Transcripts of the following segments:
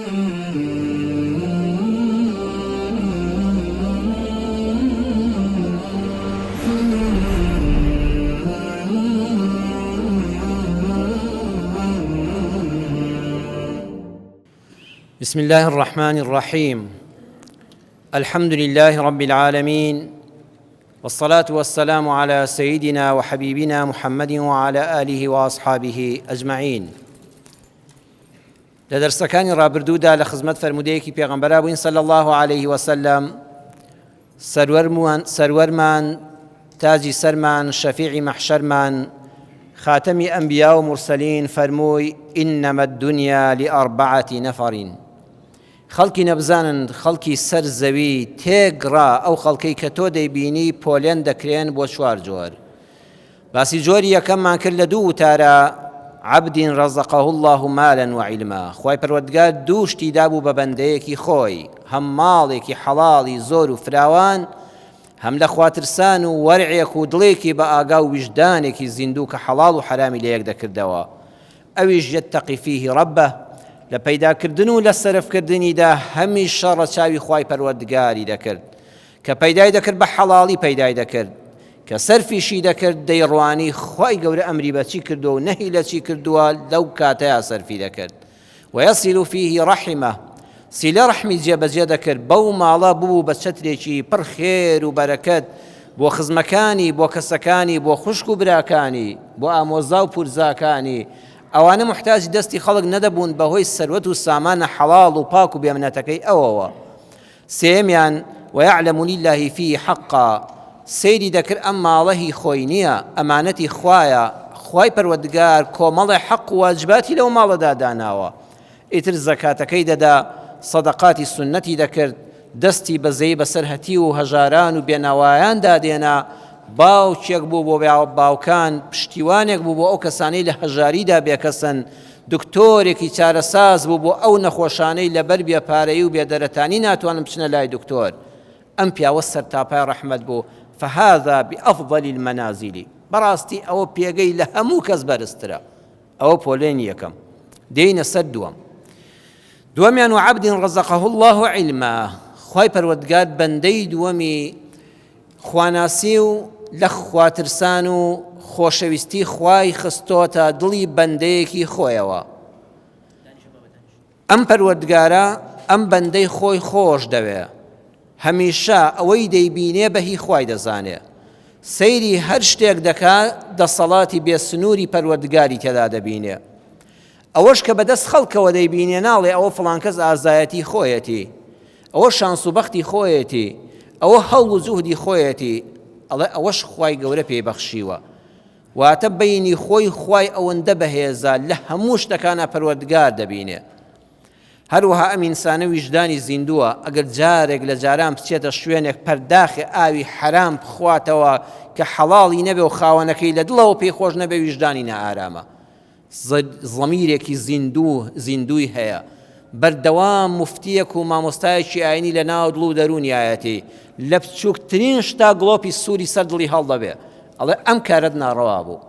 بسم الله الرحمن الرحيم الحمد لله رب العالمين والصلاة والسلام على سيدنا وحبيبنا محمد وعلى آله وأصحابه أجمعين لە دەرسەکانی ڕابردوودا لە خزمەت فەرموودەیەکی پێغەمبەرا بووین صلی الله علیه وسلم سەروەرمان سەروەرمان تاجی سەرمان شەفیعی مەحشەرمان خاتەمی ئەنبیا و مرسەلین فەرمووی ئینەمە الدنیا لئەربعەتی نەفەرین خەڵکی نەبزانن خەڵکی سەر زەوی تێگڕا ئەو خەڵکەی کە تۆ دەیبینی پۆلێن دەکرێن بۆ چوار جۆر باسی جۆری یەکەممان کرد لە دوو وتارە عبد رزقه الله مالا وعلما خوای پەروەردگار دوو شتی دابوو بە بەندەیەکی خۆی هەم ماڵێکی حەڵاڵی زۆر و فراوان هەم لە خواترسان و وەرعێک و دڵێکی بە ئاگا و ویژدانێکی زیندوو کە حەڵاڵ و حەرامی لە یەک دەکردەوە ئەویش یتقی فیه ربه لە پەیداکردن و لە سەرفکردنیدا هەمیشە ڕەچاوی خوای پەروەردگاری دەکرد کە پەیدای دەکرد بە حەڵاڵی پەیدای دەکرد، کە سەرفیشی دەکرد دەیڕوانی خوای گەورە ئەمری بە چی کردووە و نەهی لە چی کردووە لەو کاتەیا سەرفی دەکرد. ویصل فیه رحمە، سیلە ڕەحمی جێبەجێ دەکرد، بەو ماڵە ببوو بە چەترێکی پڕ خێر و بەرەکەت بۆ خزمەکانی، بۆ کەسەکانی، بۆ خوشک و براکانی، بۆ ئامۆزا و پورزاکانی، ئەوانە موحتاجی دەستی خەڵک نەدەبوون بەهۆی سەروەت و سامانە حەڵاڵ و پاک و بێمنەتەکەی ئەوەوە. سێیەمیان، ویعلم للە فیه حقا، سەیری دەکرد ئەم ماڵە هی خۆی نییە، ئەمانەتی خوایە، خوای پەروەردگار کۆمەڵێ حەق و واجباتی لەو ماڵەدا داناوە، ئیتر زەکاتەکەی دەدا، سەدەقاتی سوننەتی دەکرد، دەستی بەزەیی بەسەر هەتیو و هەژاران و بێنەوایاندا دێنا، باوکێک بوو بۆ باوکان، پشتیوانێک بوو بۆ ئەو کەسانەی لە هەژاریدا بێکەسن، دکتۆرێکی چارەساز بوو بۆ ئەو نەخۆشانەی لەبەر بێ پارەیی و بێ دەرەتانی ناتوانن بچنە لای دکتۆر. ئەم پیاوە سەرتاپای ڕەحمەت بوو، فهذا بافضل المنازل، بەڕاستی ئەوە پێگەی لە هەموو کەس بەرزترە. ئەوە پۆلێنی یەکەم. دێینە سەر دووەم. دووەمیان وعبد رزقه الله علما، خوای پەروەردگار بەندەی دووەمی خواناسی و لە خواترسان و خۆشەویستی خوای خستۆتە دڵی بەندەیەکی خۆیەوە. ئەم پەروەردگارە ئەم بەندەی خۆی خۆش دەوێ، هەمیشە ئەوەی دەیبینێ بە هی خوای دەزانێ. سەیری هەر شتێک دەکا دەسەڵاتی بێ سنووری پەروەردگاری تێدا دەبینێ. ئەوەش کە بەدەست خەڵکەوە دەیبینێ ناڵێ ئەوە فڵان کەس ئازایەتی خۆیەتی، ئەوە شانس و بەختی خۆیەتی، ئەوە هەوڵ و جوهدی خۆیەتی، ئەڵێ ئەوەش خوای گەورە پێی بەخشیوە. واتە بەینی خۆی خوای ئەوەندە بەهێزە لە هەموو شتەکانا پەروەردگار دەبینێ. هەروەها ئەم ئینسانە ویژدانی زیندووە، ئەگەر جارێک لە جاران بچێتە شوێنێک پەرداخێ ئاوی حەرام بخواتەوە کە حەڵاڵی نەبێ و خاوەنەکەی لە دڵەوە پێی خۆش نەبێ ویژدانی نائارامە. زەمیرێکی زیندوو زیندووی هەیە. بەردەوام موفتییەک و مامۆستایەکی ئاینی لە ناو دڵ و دەروونیایەتی. لە بچووکترین شتا گڵۆپی سووری سەر دڵی هەڵدەبێ. ئەڵێ ئەم کارەت ناڕەوا بوو.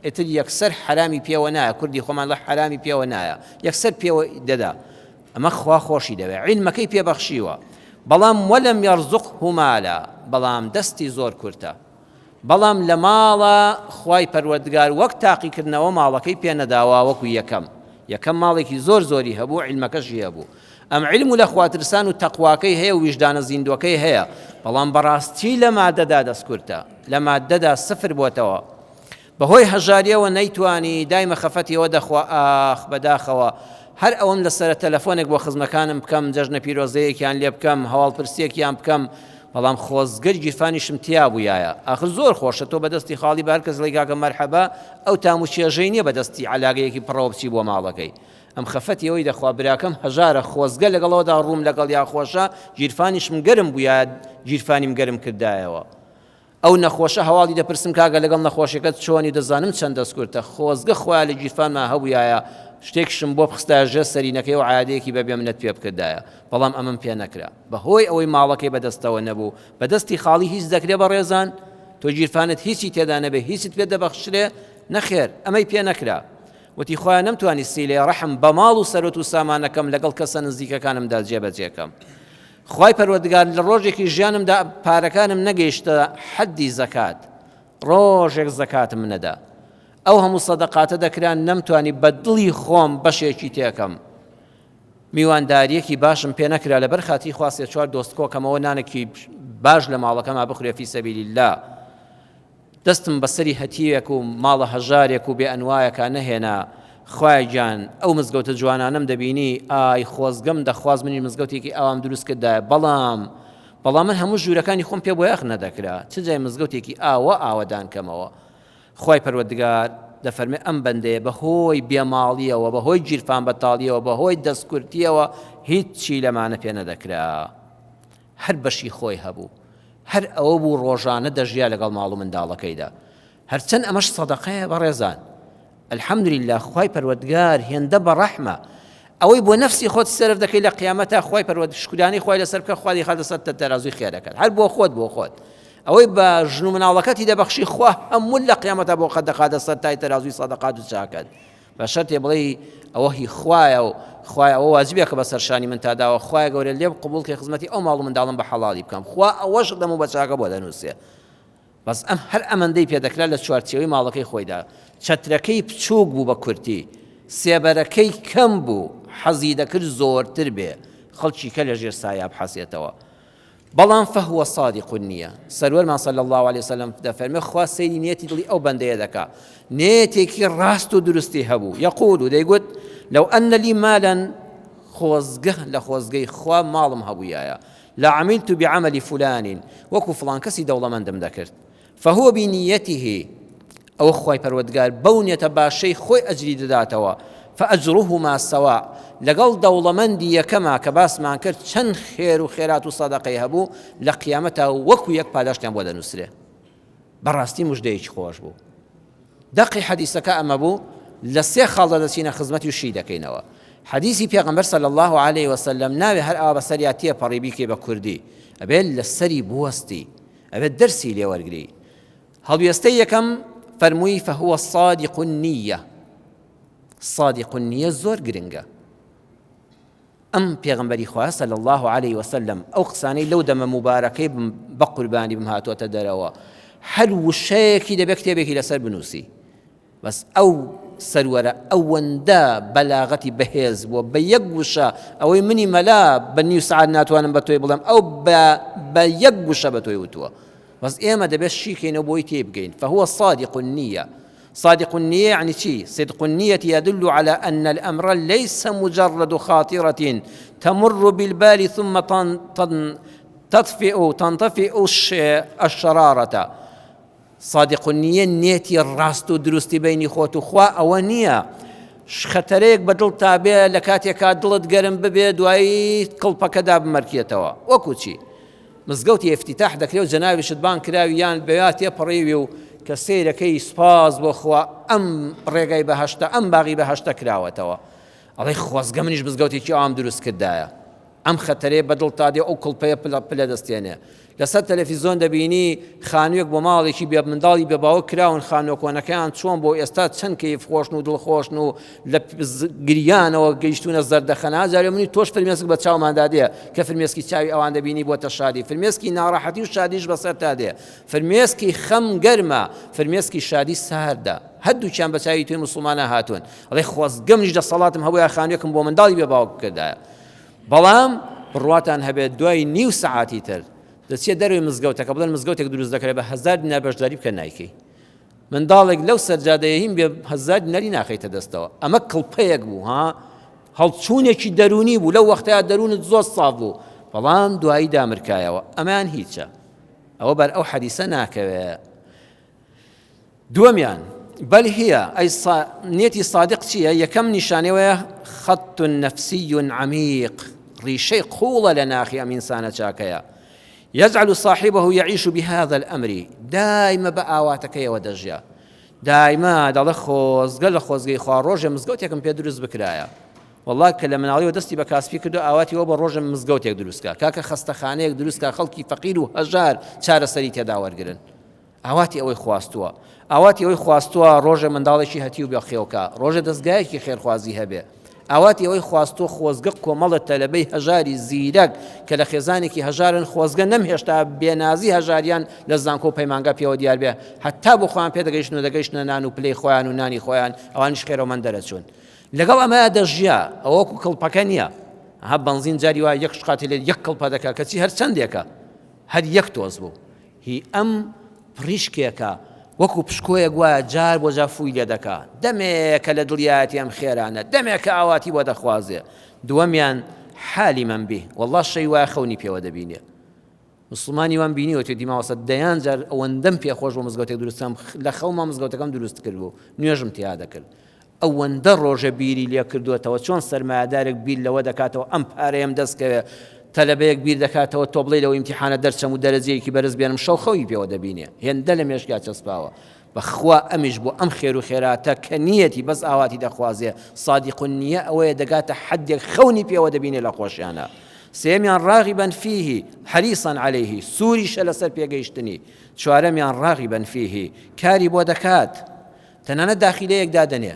ئیتر یەکسەر حەرامی پێوە نایە، کوردی خۆمان ئەڵێ حەرامی پێوە نایە، یەکسەر پێوە دەدا. ئەمە خوا خۆشی دەوێ. عیلمەکەی پێ بەخشیوە. بەڵام ولم یرزقه مالا، بەڵام دەستی زۆر کورتە. بەڵام لە ماڵە خوای پەروەردگار وەک تاقیکردنەوە ماڵەکەی پێ نەداوە وەکو یەکەم یەکەم ماڵێکی زۆر زۆری هەبوو عیلمەکەشی هەبوو ئەم عیلم و لە خواترسان و تەقواکەی هەیە و ویژدانە زیندوەکەی هەیە بەڵام بەڕاستی لە مادەدا دەستکورتە لە مادەدا سفر بۆتەوە بەهۆی هەژاریەوە نەیتوانی دایمە خەفەتی ئەوە دەخوا ئاخ بەداخەوە هەر ئەوەم لەسەرە تەلەفۆنێک بۆ خزمەکانم بکەم جەژنە پیرۆزەیەکیان لێ بکەم هەواڵپرسیەکیان بکەم بەڵام خۆزگەر گیرفانیشم تیا بوویایە ئاخر زۆر خۆشە تۆ بەدەستی خاڵی بە هەرکەس ڵی کاکە مەرحەبا ئەو تام و چێژەی نییە بەدەستی عەلاگەیەکی پڕەوە بچی بۆ ماڵەکەی ئەم خەفەتی ئەوەی دەخوا براکەم هەژارە خۆزگە لەگەڵەوەدا ڕووم لەگەڵ یا خۆشە گیرفانیشم گەرم بوویایە گیرفانیم گەرم کردایەوە ئەو نەخۆشە هەواڵی دەپرسم کاکە لەگەڵ نەخۆشیەکەت چۆنی دەزانم چەند دەستکورتە خۆزگە خوایە لە گیرفانما هەبوویایە شتێکشم بۆ بخستایە ژێر سەرینەکەی و عیادەیەکی بە بێمنەت پێ بکردایە بەڵام ئەمەم پێ نەکرا بەهۆی ئەوەی ماڵەکەی بەدەستەوە نەبوو بەدەستی خاڵی هیچ دەکرێ بەڕێزان تۆ گیرفانت هیچی تێدا نەبێ هیچت پێ دەبەخشرێ نەخێر ئەمەی پێ نەکرا. وتی خوایە نەمتوانی سیلەی ڕەحم بە ماڵ و سەروەت و سامانەکەم لەگەڵ کەسە نزیکەکانمدا جێبەجێکەم. خوای پەروەردگار لە ڕۆژێکی ژیانمدا پارەکانم نەگەیشتە حەدی زەکات، ڕۆژێک زەکاتم نەدا. ئەو هەموو سەدەقاتە دەکرا نەمتوانی بە دڵی خۆم بەشێکی تێکەم. میوانداریەکی باشم پێ نەکرا لەبەر خاتری خوا سێ چوار دۆست کۆکەمەوە نانێکی باش لە ماڵەکەما بخورێ فی سەبیل اللە. دەستم بە سەری هەتیوێک و ماڵە هەژارێک و بێ ئەنوایەکا نەهێنا، خوایە گیان ئەو مزگەوتە جوانانەم دەبینی، ئای خۆزگەم دەخواست منیش مزگەوتێکی ئاوام دروست کردایە، بەڵام بەڵام من هەموو ژوورەکانی خۆم پێ بۆیاخ نەدەکرا، چ جای مزگەوتێکی ئاوا ئاوەدان کەمەوە. خوای پەروەردگار دەفەرمێ ئەم بەندەیە بە هۆی بێ ماڵیەوە، بە هۆی گیرفان بەتاڵیەوە، بە هۆی دەستکورتیەوە هیچی لەمانە پێ نەدەکرا. هەر بەشی خۆی هەبوو، هەر ئەوە بوو ڕۆژانە دەژیا لەگەڵ ماڵ و منداڵەکەیدا، هەرچەند ئەمەش سەدەقەیە بەڕێزان، الحمدللە خوای پەروەردگار هێندە بەڕەحمە، ئەوەی بۆ نەفسی خۆت سەرف دەکەی لە قیامەتا خوای پەروەرد شکرانەی خوای لەسەر بکە خوا دەیخاتە سەر تەرازووی خێرەکەت هەر بۆ خۆت بۆ خۆت ئەوەی بە ژن و مناڵەکەتی دەبەخشی خوا هەموو لە قیامەتا بۆ قەت دەخاتە سەر تای تەرازووی سەدەقات و چاکەت بە شەرتێ بڵێی ئەوە هی خوایە و خوایە ئەوە واجبێکە بەسەر شانی من تا داوە خوایە گەورە لێم قبوڵ کەی خزمەتی ئەو ماڵ و منداڵم بە حەڵاڵی بکەم خوا ئەوەش دەم و بە چاکە بۆ دەنووسێ بەس ئەم هەر ئەمەندەی پێ دەکرا لە چوارچێوەی ماڵەکەی خۆیدا چەترەکەی بچووک بوو بە کورتی سێبەرەکەی کەم بوو حەزی دەکرد زۆرتر بێ خەڵکی کە لە ژێر سایە بحەسێتەوە بەڵام فهو صادق النیە، سەروەرمان صلی اللە علیە وسلم دەفەرمێ خوا سەیری نیەتی دڵی ئەو بەندەیە دەکا نیەتێکی ڕاست و دروستی هەبوو یقول دەیگوت لو ان لی مالا خۆزگە لە خۆزگەی خوا ماڵم هەبوویایە لعملت بعمل فلان وەکو فڵان کەسی دەوڵەمەندم دەکرد فهو بنیته ئەوە خوای پەروەردگار بەو نیەتە باشەی خۆی ئەجری دەداتەوە، فاجرهما سواء، لەگەڵ دەوڵەمەندی یەکەما کە باسمان کرد چەند خێر و خێرات و سەدەقەی هەبوو لە قیامەتا وەکو یەک پاداشتیان بۆ دەنووسرێ. بەڕاستی مژدەیەکی خۆش بوو. دەقی حەدیسەکە ئەمە بوو، لە سێ خاڵدا دەچینە خزمەتی و شی دەکەینەوە. حەدیسی پێغەمبەر صلی اللە علیه وسلم ناوێ هەر ئاوا بەسەریا تێپەڕی بیکەی بە کوردی، ئەبێ لەسەری بوەستی، ئەبێت دەرسی لێ وەرگری. هەڵوێستەی یەکەم فەرمووی فهو الصادق النیە صادق النیە زۆر گرنگە ئەم پێغمبەری خوا صلی الله علیه وسلم ئەو قسانەی لەو دەمە مبارەکەی بە قوربانی بم هاتووەتە دەرەوە هەر وشەیەکی دەبێت کتێبێکی لەسەر بنووسی بەس ئەو سەروەرە ئەوەندە بەلاغەتی بەهێز بووە بە یەک وشە ئەوەی منی مەلا بە نیو سەعات ناتوانم بە تۆی بڵێم ئەو بە یەک وشە بە تۆی وتووە بەس ئێمە دەبێت شیکەینەوە بۆی تێ بگەین فهو صادق النية صادق النية يعني چی صدق النية يدل على أن الأمر ليس مجرد خاطرة تمر بالبال ثم تطفئ تنطفئ الشرارة صادق النیە نیەتی ڕاست و دروستی بەینی خۆت و خوا ئەوە نییە خەتەرەیەک بە دڵتا بێ لە کاتێکا دڵت گەرم ببێ دوایی کڵپەکەدا بمەرکێتەوە وەکو چی مزگەوتی ئفتتاح دەکرێ و جەناویشت بان کراوی یان بەیا تێپەڕیوی و کە سەیرەکەی سوپاس بۆ خوا ئەم ڕێگای بەهەشتە ئەم باغی بەهەشتە کراوەتەوە ئەڵێ خۆزگە منیش مزگەوتێکی ئاوام دروست کردایە ئەم خەتەرەیە بە دڵتا دێ ئەو کڵپەیە پلە پلە دەستێنێ. لەسەر تەلەفیزۆن دەبینی خانوویەک بۆ ماڵێکی بێ منداڵی بێ باوک کراون خانووە کۆنەکەیان چۆن بۆ ئێستا چەند کەیف خۆشن و دڵخۆشن و لە گریانەوە گەیشتوونە زەردەخەنە جارێ منی تۆش فرمێسک بە چاوماندا دێ کە فرمێسکی چاوی ئەوان دەبینی بۆتە شادی فرمێسکی ناڕەحەتی و شادیش بەسەرتا دێ فرمێسکی خەم گەرمە فرمێسکی شادی ساردە هەردووکیان بە چاوی توی مسلمانە هاتوون ئەڵێ خۆزگە منیش دەسەڵاتم هەبووە خانوویەکم بۆ منداڵی بێ باوک بکردایە بەڵام بڕواتان هەبێت دوای نیو سەعاتی تر دەچیە دەرەوەی مزگەوتەکە بڵێن مزگەوتێک دروست دەکرێت بە هەزار دینار بەشداری بکە نایکەی منداڵێک لەو سەرجادەیە هین بێ هەزار دیناری ناخەیتە دەستەوە ئەمە کڵپەیەک بوو ها هەڵچوونێکی دەرونی بوو لەو وەختەیە دەروونت زۆر ساف بوو بەڵام دوایی دامرکایەوە ئەمان هیچە ئەوە بەر ئەو حەدیسە ناکەوێ دووەمیان، بل هی، ئەی نیەتی سادق چییە؟ یەکەم نیشانەوەیە خط نفسی عمیق، ڕیشەی قوڵە لە ناخی ئەم ئینسانە چاکەیە. یجعل صاحبه یعیش بهذا الامر، دایمە بە ئاواتەکەیەوە دەژیا. دایمە دەڵێ خۆزگە لە خۆزگەی خوا ڕۆژێ مزگەوتێکم پێ دروست بکرایە. وەڵا کە لە مناڵیەوە دەستی بە کاسپی کردو ئاواتی وە بە ڕۆژێ مزگەوتێک دروست کا، کاکە خەستەخانەیەک دروست کا خەڵکی فەقیر و هەژار چارەسەری تێدا وەرگرن. ئاواتی ئەوەی خواستووە. ئاواتی ئەوەی خواستووە ڕۆژێ منداڵێکی هەتیو بەخێوکا، ڕۆژێ دەزگایەکی خێرخوازی هەبێ. ئاواتی ئەوەی خواستووە خۆزگە کۆمەڵە تەلەبەی هەژاری زیرەک کە لە خێزانێکی هەژارن خۆزگە نەمهێشتا بێنازی هەژاریان لە زانکۆ و پەیمانگا پێوە دیار بێ هەتا بۆ خۆیان پێدەگەیشتن و دەگەیشتنە نان و پلەی خۆیان و نانی خۆیان ئەوانیش خێرەومەند دەرەچوون. لەگەڵ ئەمەیا دەژیا، ئەوە وەکو کڵپەکە نییە. ها بەنزین جاری وایە یەک شقاتی لێ یەک کڵپە دەکا کەچی هەر چەندێکە هەر یەک تۆز بوو. هی ئەم پڕیشکێکە وەکو پشکۆیەک وایە جار بۆ جار فووی لێ دەکا. دەمێکە لە دڵیایەتی ئەم خێرانە، دەمێکە ئاواتی بۆ دەخوازێ. دووەمیان حالیمەن به، وەڵڵا شەوی وایە خەونی پێوە دەبینێ. مسوڵمانی وام بینیوە توێتی مامۆستا دەیان جار ئەوەندەم پێ خۆش بۆ مزگەوتێک دروست کەم لە خەوما مزگەوتەکەم دروست کرد بوو نوێژم تیا دەکرد ئەوەندە ڕۆژە بیری لێ کردوێتەوە چۆن سەرمایەدارێک بیر لەوە دەکاتەوە ئەم پارەیەم دەست کەوێ تەلەبەیەک بیر دەکاتەوە تۆ بڵێ لەو ئیمتیحانە دەرچەم و دەرەجەیەکی بەرز بێنم شەو خەوی پێوە دەبینێ هێندە لە مێشکیا چەسپاوە بەخوا ئەمیش بۆ ئەم خێر و خێراتە کە نیەتی بەس ئاواتی دەخوازێ صادق النیە ئەوەیە دەگاتە حەدێک خەونی پێوە دەبینێ لە خۆشیانە سێیەمیان راغبا فیه حریصا علیه سوریشە لەسەر پێگەیشتنی چوارەمیان راغبا فیه کاری بۆ دەکات تەنانەت داخیلەیەک دادەنێ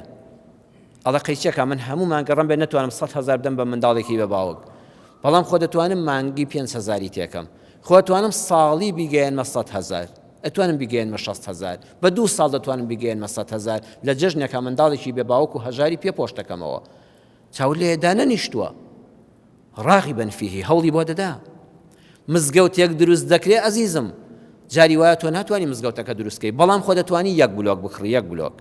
ئەڵێ قەیچەکە من هەموو مانگە ڕەنبێ نەتوانم 100 هەزار بدەم بە منداڵێکی بە باوک بەڵام خۆ دەتوانم مانگی 5 هەزاری تێکەم خۆ توانم ساڵی بیگەیەنمە 100 هەزار ئەتوانم بیگەیەنمە 60 هەزار بە دوو ساڵ دەتوانم بیگەیەنمە 100 هەزار لە جەژنێکا منداڵێکی بێ باوک و هەژاری پێ پۆش دەکەمەوە چاو لێ دانەنیشتووە راغبا فیه هەوڵی بۆ دەدا مزگەوتێک دروست دەکرێ ئەزیزم جاری وایە تۆ ناتوانانی مزگەوتەکە دروستکەی بەڵام خۆ دەتوانی یەک بلۆک بکڕی یەک بلۆک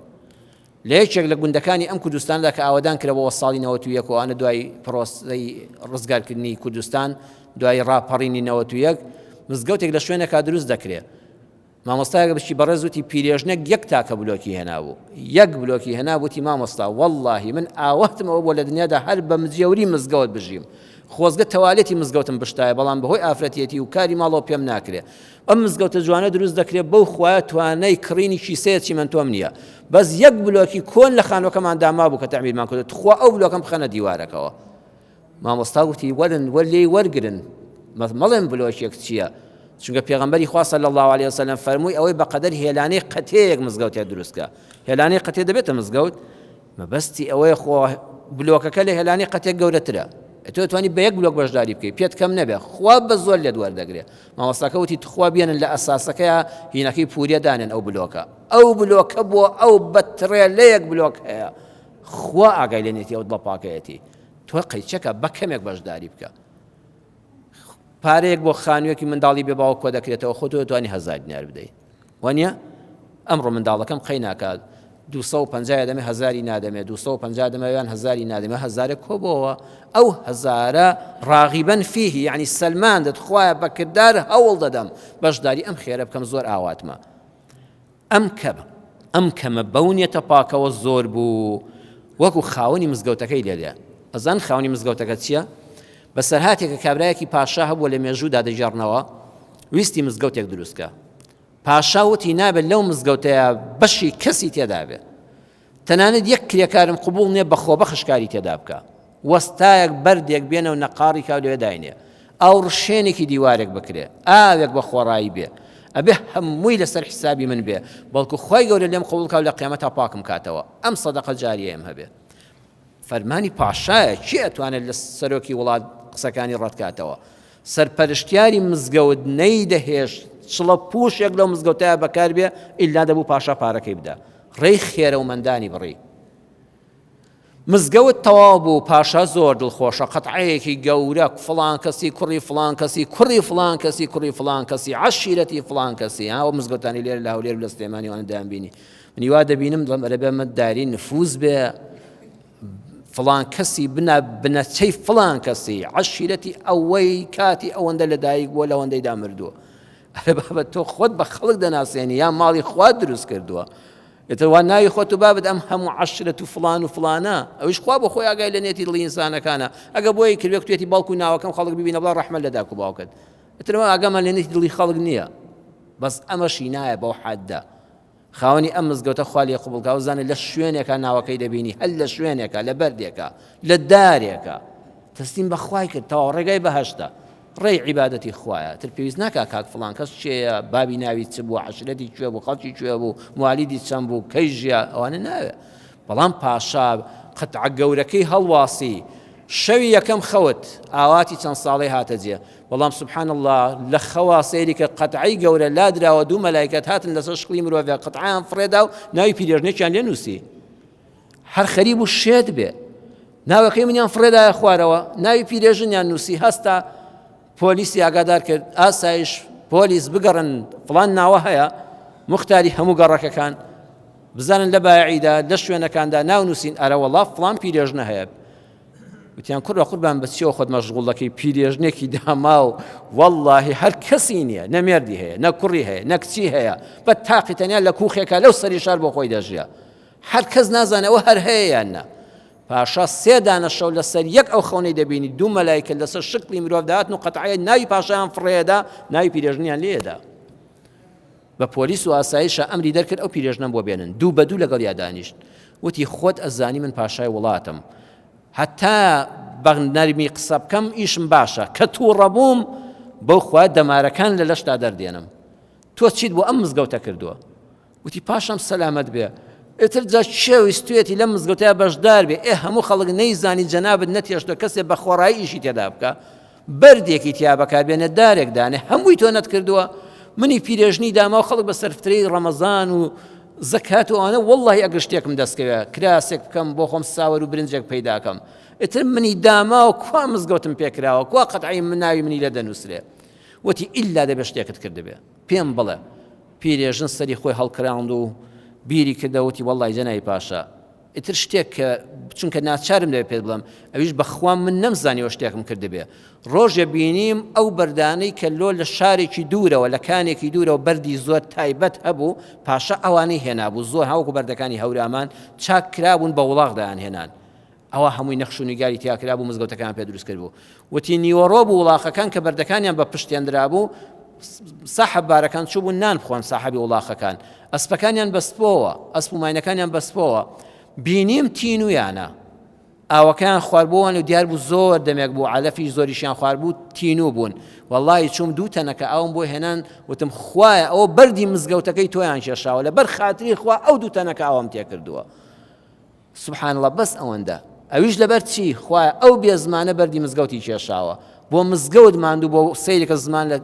لە یەکێک لە گوندەکانی ئەم کوردستاندا کە ئاوەدان کرەوە ساڵی 91 و ئەوانە دوای پرۆسەی ڕزگارکردنی کوردستان دوای ڕاپەڕینی 91 مزگەوتێک لە شوێنێکا دروست دەکرێ مامۆستایەک بچی بەڕێز وتی پیرێژنێک یەک تاکە بلۆکی هێنابوو یەک بلۆکی هێنا وتی مامۆستا وەڵڵاهی من ئاواتم ئەوە بووە لە دنیادا هەر بە مجێوری مزگەوت بژیم خۆزگە تەوالێتی مزگەوتم بشتایە بەڵام بەهۆی ئافرەتیەتی و کاری ماڵەوە پێم ناکرێ ئەم مزگەوتە جوانە دروست دەکرێت بەو خوایە توانای کڕینی کیسەیە چیمەنتۆم نییە بەس یەک بلۆکی کۆن لە خانوەکەماندا مابوو کە تەعمیرمان کرد تخوا ئەو بلۆکەم بخەنە دیوارەکەوە مامۆستا وتی وەرن وەر لێی وەرگرن مەڵێن بلۆکێک چییە چونکە پێغەمبەری خوا صلی الله علیه وسلم فەرمووی ئەوەی بەقەدەر هێلانەی قەتێیەک مزگەوتێ دروستکە هێلانەی قەتێ دەبێتە مزگەوت مەبەستی ئەوەیە خۆ بلۆکەکە لە هێلانی قەتێک گەورەترە تۆ توانی بە یەک بلۆک بەشداری بکەیت پێت کەم نەبێ خوا بە زۆر لێت وەردەگرێ مامۆستاکە وتی تخوا بێنن لە ئەساسەکەیا هینەکەی پوریە دانێن ئەو بلۆکە ئەو بلۆکە بۆ ئەو بە ترێلەیەک بلۆک هەیە خوا ئاگای لێ نێتی ئەو دڵە پاکەیەتی تۆ قەیچەکە بە کەمێک بەشداری بکە پارەیەک بۆ خانوویەکی منداڵی بێ باوک کۆ دەکرێتەوە خۆ تۆ توانی هەزار دینار بدەیت وانە ئەمڕۆ منداڵەکەم قەی ناکات 250 دەمێ هەزاری نادەمێ 250 دەمێ یان هەزاری نادەمێ هەزارێک کۆبەوە ئەو هەزارە ڕاغیبەن فیه یعنی سەلماندت خوایە بەکردار هەوڵ دەدەم بەشداری ئەم خێرە بکەم زۆر ئاواتمە ئەم کەمە ئەم کەمە بەو نیەتە پاکەوە زۆر بوو وەکو خاوەنی مزگەوتەکەی لێ دێ ئەزان خاوەنی مزگەوتەکە چییە؟ بەسەرهاتێکە کابرایەکی پاشا هەبووە لە مێژوودا دەگێڕنەوە ویستی مزگەوتێک دروستکە پاشا وتی نابێت لەو مزگەوتەیە بەشی کەسی تێدا بێ تەنانەت یەک کرێکارم قبوڵ نیە بە خۆبەخش کاری تێدا بکا وەستایەک بەردێک بێنە و نەقاڕی کا و لەوێ داینێ ئاوڕشێنێکی دیوارێک بکرێ ئاوێک بە خۆڕایی بێ ئەبێ هەمووی لەسەر حیسابی من بێ بەڵکو خوای گەورە لێم قبوڵ کا و لە قیامەتا پاکم کاتەوە ئەم سەدەقە جاریەیەم هەبێ فەرمانی پاشایە کێ ئەتوانێت لە سەرۆکی وڵات قسەکانی ڕەتکاتەوە سەرپەرشتیاری مزگەوت نەیدەهێشت چڵە پوشێک لەو مزگەوتەیە بەکاربێ ئیلا دەبوو پاشا پارەکەی بدا ڕێی خێرەومەندانی بڕی. مزگەوت تەواو بوو، پاشا زۆر دڵخۆشە، قەتعەیەکی گەورە، فڵان کەسی کوڕی فڵان کەسی کوڕی فڵان کەسی کوڕی فڵان کەسی عەشیرەتی فڵان کەسی، ها ئەو مزگەوتانەی لێرە لە هەولێر و لە سلێمانی وانە دەیانبینی. منی وا دەبینم دڵم ئەرێ بێمە داری نفوز بێ، فڵان کەسی بنا بنەچەی فڵان کەسی عەشیرەتی ئەوەی کاتی ئەوەندە لەدایک بووە لەوەندەیدا مردووە. ئەرێ بابە تۆ خۆت بە خەڵک دەناسێنی یا ماڵی خوات دروست کردووە ئیتر وا ناوی خۆت و بابت ئەم هەموو عەشرەت و فڵان و فڵانە ئەویش خوا بۆ خۆی ئاگای لە نێتی دڵی ئینسانەکانە ئەگە بۆی کردوێ کوتێتی بەڵکو ناوەکەم خەڵک ببینە بڵا ڕەحمەت لە داک و باوکت ئیتر ئاگامان لە نێتی دڵی خەڵک نییە بەس ئەمەشی نایە بەو حەدە خاوەنی ئەم مزگەوتە خوا لێ قبوڵ کا وزانە لە شوێنێکا ناوەکەی دەبینی هەر لە شوێنێکا لە بەردێکا لە دارێکا تەسلیم بە خوای کرد تەواو ڕێگای بەهەشتە. ڕێی عیبادەتی خوایە تر پێویست ناکا کاک فڵان کەس کێیە بابی ناوی چ بوو عەشرەتی کوێ بوو خەڵکی کوێ بوو موالیدی چەند بوو کەی ژیا ئەوانە ناوێ بەڵام پاشا قەتعە گەورەکەی هەڵواسی شەوی یەکەم خەوت ئاواتی چەند ساڵەی هاتە جێ بەڵام سبحان الله لە خەوا سەیری کە قەتعەی گەورە لادراوە دوو مەلایکەت هاتن لەسەر شکڵی مرۆڤ قەتعیان فڕێدا و ناوی پیرێژنێکیان لێ نووسی هەر خەریب و شێت بێ ناوەکەی منیان فڕێدایە خوارەوە ناوی پیرێژنیان نووسی هەستا پۆلیسی ئاگادار کرد ئاسایش پۆلیس بگەڕن فڵان ناوە هەیە مختاری هەموو گەڕەکەکان بزانن لە بایعیدا لە شوێنەکاندا ناو نووسین ئەرەوەڵا فڵان پیرێژنە هەیە وتیان کوڕە قوربان بە چیەوە خۆت مەشغوڵ دەکەی پیرێژنێکی داما و وەڵڵاهی هەر کەسی نییە نە مێردی هەیە نە کوڕی هەیە نە کچی هەیە بە تاقی تەنیا لە کوخێکا لەو سەری شار بۆ خۆی دەژیا هەر کەس نازانێ ئەوە هەر هەیە یان نا. پاشا سێ دانە شەو لەسەر یەک ئەو خەونەی دەبینی، دوو مەلایکە لەسەر شکڵی مرۆڤ دەهاتن و قەتعەیە ناوی پاشایان فڕێدا، ناوی پیرێژنیان لێدا. بە پۆلیس و ئاسایشە ئەمری دەرکرد ئەو پیرێژنەم بۆ بێنن. دوو بە دوو لەگەڵیا دانیشت. وتی خۆت ئەزانی من پاشای وڵاتم. هەتا بە نەرمی قسە بکەم ئیشم باشە. کە تووڕە بووم بەو خوا دەمارەکان لە لەشتا دەردێنم. تۆ چیت بۆ ئەم مزگەوتە کردووە؟ وتی پاشام سەلامەت بێ ئیتر جا کێ ویستویەتی لەم مزگەوتەیا بەشدار بێ ئێ هەموو خەڵک نەیزانی جەنابت نەتێشتوە کەسێ بە خۆڕایی ئیشی تێدا بکا بەردێکی تیا بەکار بێنێ دارێک دانێ هەمووی تۆ نەتکردووە منی پیرێژنی داما و خەڵک بە سەرفترەی ڕەمەزان و زەکات و ئەوانە وەڵڵاهی ئەگەر شتێکم دەستکەوێ کراسێک بکەم بۆ خۆم ساوەر و برنجێک پەیداکەم ئیتر منی داما و کوا مزگەوتم پێکراوە کوا قەتعی من ناوی منی لێ دەنووسرێ وتی ئیلا دەبێ شتێکت کردبێ پێم بڵێ پیرێژن سەری خۆی هەڵکراند و بیری کردەوە وتی وەڵڵای جەنابی پاشا ئیتر شتێک کە چونکە ناچارم دەبێ پێت بڵێم ئەویش بەخوا من نەمزانیوە شتێکم کردبێ ڕۆژێ بینیم ئەو بەردانەی کە لۆ لە شارێکی دوورەوە لە کانێکی دوورەوە بەردی زۆر تایبەت هەبوو پاشا ئەوانەی هێنابوو زۆر هاوکو بەردەکانی هەورامان چاک کرابوون بە وڵاغ دایان هێنان ئەوا هەمووی نەخش و نیگاری تیا کرابوو مزگەوتەکەیان پێ دروست کردبوو وتی نیوەڕۆ بوو وڵاخەکان کە بەردەکانیان بە پشتێندرابوو ساحەب بارەکان چوو نان بخۆن ساحەبی وڵاخەکان ئەسپەکانیان بەستبۆوە ئەسپ و ماینەکانیان بەستبۆوە بینیم تینویانە ئاوەکەیان خواردبووان و دیار بوو زۆر دەمێک بوو عەلەفی زۆریشیان خواردبوو تینوو بوون وەڵی چوم دوو تەنەکە ئاوم بۆ هێنان وتم خوایە ئەوە بەردی مزگەوتەکەی تۆیان کێشاوە لەبەر خاتری خوا ئەو دوو تەنەکە ئاوم تێکردووە سبحان اللە بەس ئەوەندە ئەویش لەبەر چی خوایە ئەو بێ زمانە بەردی مزگەوتی کێشاوە بۆ مزگەوت ماندوو بۆ سەیرەکە زمان لە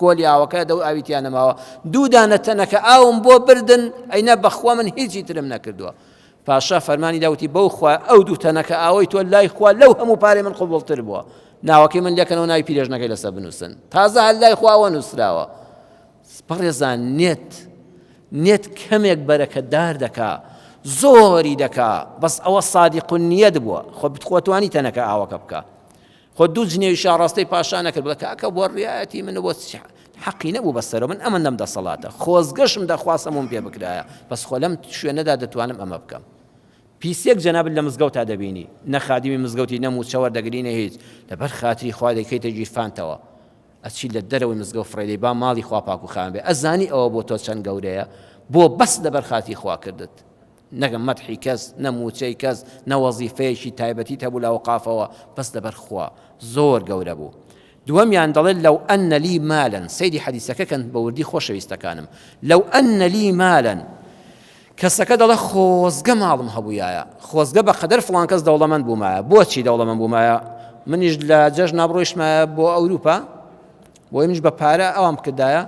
کۆلی ئاوەکە دەو ئاوی تیا نەماوە دوو دانە تەنەکە ئاوم بۆ بردن ئەینا بەخوا من هیچی ترم نەکردووە پاشا فەرمانی داوتی بەو خوا ئەو دوو تەنەکە ئاوەی تۆ لای خوا لەو هەموو پارەی من قبوڵتر بووە ناوەکەی من لەکەنەوە ناوی پیرێژنەکەی لەسەر بنووسن تازە هەر لای خواوە نووسراوە بەڕێزان نێت نێت کەمێک بەرەکەتدار دەکا زۆری دەکا بەس ئەوە سادیق نیەت بووە خۆ بتخۆتوانی تەنەکە ئاوەکە بکە خۆ دوو جنێوی شاڕاستەی پاشا نەکرد بڵێ کاکە بۆ ڕایەتی من بۆ حەقی نەبوو بەسەرەوە من ئەمە نەم دەسەڵاتە خۆزگەشم دەخواست هەمووم پێ بکرایە بەس خۆ لەم شوێنەدا دەتوانم ئەمە بکەم پیسێک جەنابت لە مزگەوتا دەبینی نە خادمی مزگەوتی نە موچە وەردەگری نە هیچ لەبەر خاتری خوا دەیکەیتە گیرفانتەوە ئەچی لە دەرەوەی مزگەوت فڕێدەی با ماڵی خوا پاک و خاوێن بێ ئەزانی ئەوە بۆ تۆ چەند گەورەیە بۆ بەس لەبەر خاتری خوا کردت نەگە مەدحی کەس نە موچەی کەس نە وەزیفەیەکی تایبەتیت هەبوو لە ئەوقافەوە بەس لەبەر خوا زۆر گەورە بوو دووەمیان دەڵێت لو أن لي مالا سەیری حەدیسەکە کەن بە وردی خۆشەویستەکانم لو أن لي مالا کەسەکە دەڵێ خۆزگە ماڵم هەبوویایە، خۆزگە بە قەدەر فڵان کەس دەوڵەمەند بوومایە، بۆچی دەوڵەمەند بوومایە؟ منیش لە جەژنا بڕۆیشتمایە بۆ ئەوروپا، بۆی منیش بە پارە ئەوان بکردایە،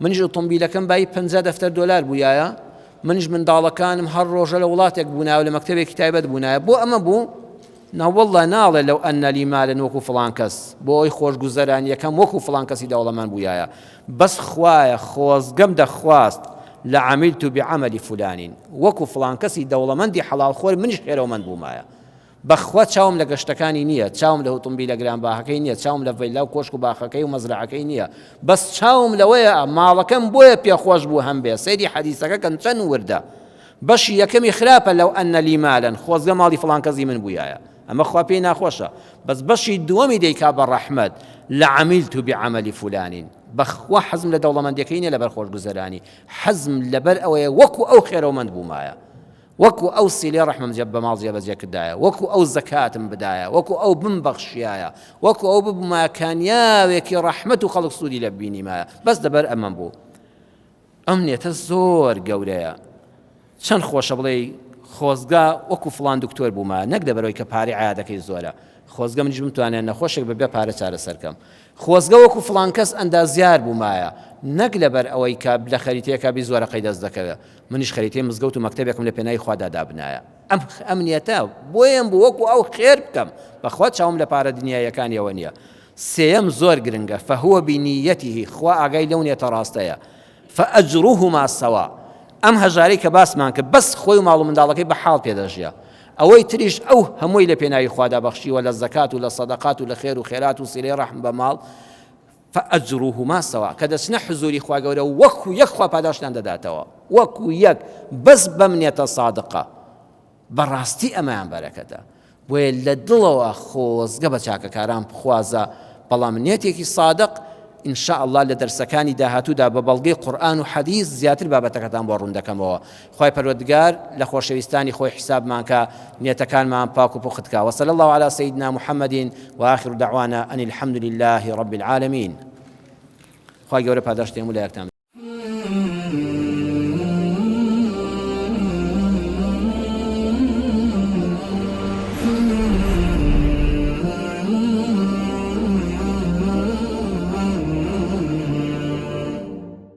منیش ئۆتۆمبیلەکەم بایی 50 دەفتەر دۆلار بوویایە، منیش منداڵەکانم هەر ڕۆژە لە وڵاتێک بوونایە و لە مەکتەبێکی تایبەت بوونایە، بۆ ئەمە بوو؟ نەوەڵڵا ناڵێ لو أن لي مالا وەکو فڵان کەس، بۆ ئەوەی خۆشگوزەرانییەکەم وەکو فڵان کەسی دەوڵەمەند بوویایە، بەس خوایە خۆزگەم دەخواست لعملت بعمل فلان وەکو فڵان کەسی دەوڵەمەندی حەڵاڵ خۆر منیش خێرەومەند بوومایە. بەخوا چاوم لە گەشتەکانی نییە، چاوم لە ئوتومبیلە گرانباهەکەی نییە، چاوم لە ڤێللا و کۆشک و باخەکەی و مەزرەعەکەی نییە، بەس چاوم لەوەیە ماڵەکەم بۆیە پێخۆش بوو هەمبێ، سەیری حەدیسەکە کەن چەند وردە. بەشی یەکەمی خراپە لو أن لي مالا خۆزگە ماڵی فڵان کەسی من بوویایە ئەمە خوا پێی ناخۆشە بەس بەشی دووەمی دەیکا بە ڕەحمەت لعملت بعمل فلان بەخوا حەزم لە دەوڵەمەندەکەی نیە لەبەر خۆشگوزەرانی حەزم لەبەر ئەوەیە وەکو ئەو خێرەومەند بوومایە. وەکو ئەو سیلەی ڕەحمم جێ بە ماڵ جێبەجێ کردایە، وەکو ئەو زەکاتم بدایە، وەکو ئەو بمبەخشیایە، وەکو ئەو ببوومایە کانیاوێکی ڕەحمەت و خەڵک سوودی لێ ببینیمایە، بەس لەبەر ئەمەم بوو. ئەم نێتە زۆر گەورەیە. چەند خۆشە بڵێی خۆزگا وەکو فڵان دکتۆر بوومایە، نەک لەبەرئەوەی کە پارەی عیادەکەی زۆرە، خۆزگە منیش بمتوانایە نەخۆشێک بەبێ پارە چارەسەر کەم. خۆزگە وەکو فڵان کەس ئەندازیار بوومایە، نەک لەبەر ئەوەی کە لە خەریتەیەکا بیست وەرەقەی دەست دەکەوێ. منیش خەریتەی مزگەوت و مەکتەبێکم لە پێناوی خوادا دابنایە. ئەم ئەم نیەتە بۆیەم بوو وەکو ئەو خێر بکەم. بەخوا چاوم لە پارە دنیاییەکانیەوە نییە. سێیەم زۆر گرنگە، فهو بنیته، خوا ئاگای لەو نیەتە ڕاستەیە. فاجرهما سواء، ئەم هەژارەی کە باسمان کرد بەس خۆی و ماڵ و منداڵەکەی بە حاڵ پێ دەژیا. ئەوەی تریش ئەو هەمووی لە پێناوی خوادا بەخشیوە لە زەکات و لە سەدەقات و لە خێر و خێرات و سیلەی ڕەحم بە ماڵ، فاجرهما سواء، کە دەچنە حزوری خوای گەورە وەکو یەک خوا پاداشتیان دەداتەوە، وەکو یەک بەس بەم نیەتە سادقە. بەڕاستی ئەمەیان بەرەکەتە. بۆیە لە دڵەوە خۆزگە بە چاکەکاران بخوازە، بەڵام نیەتێکی سادق، ان شاء اللە لە دەرسەکانی داهاتوودا بە بەڵگەی قورئان و حەدیس زیاتر بابەتەکەتان بۆ ڕوون دەکەمەوە. خوای پەروەردگار لە خۆشەویستانی خۆی حیسابمان کا، نیەتەکانمان پاک و پوخت کا. وصلی اللە علی سیدنا محمد وآخر دعوانا ان الحمد للە رب العالمین. خوای گەورە پاداشتی هەموو لایەکتان.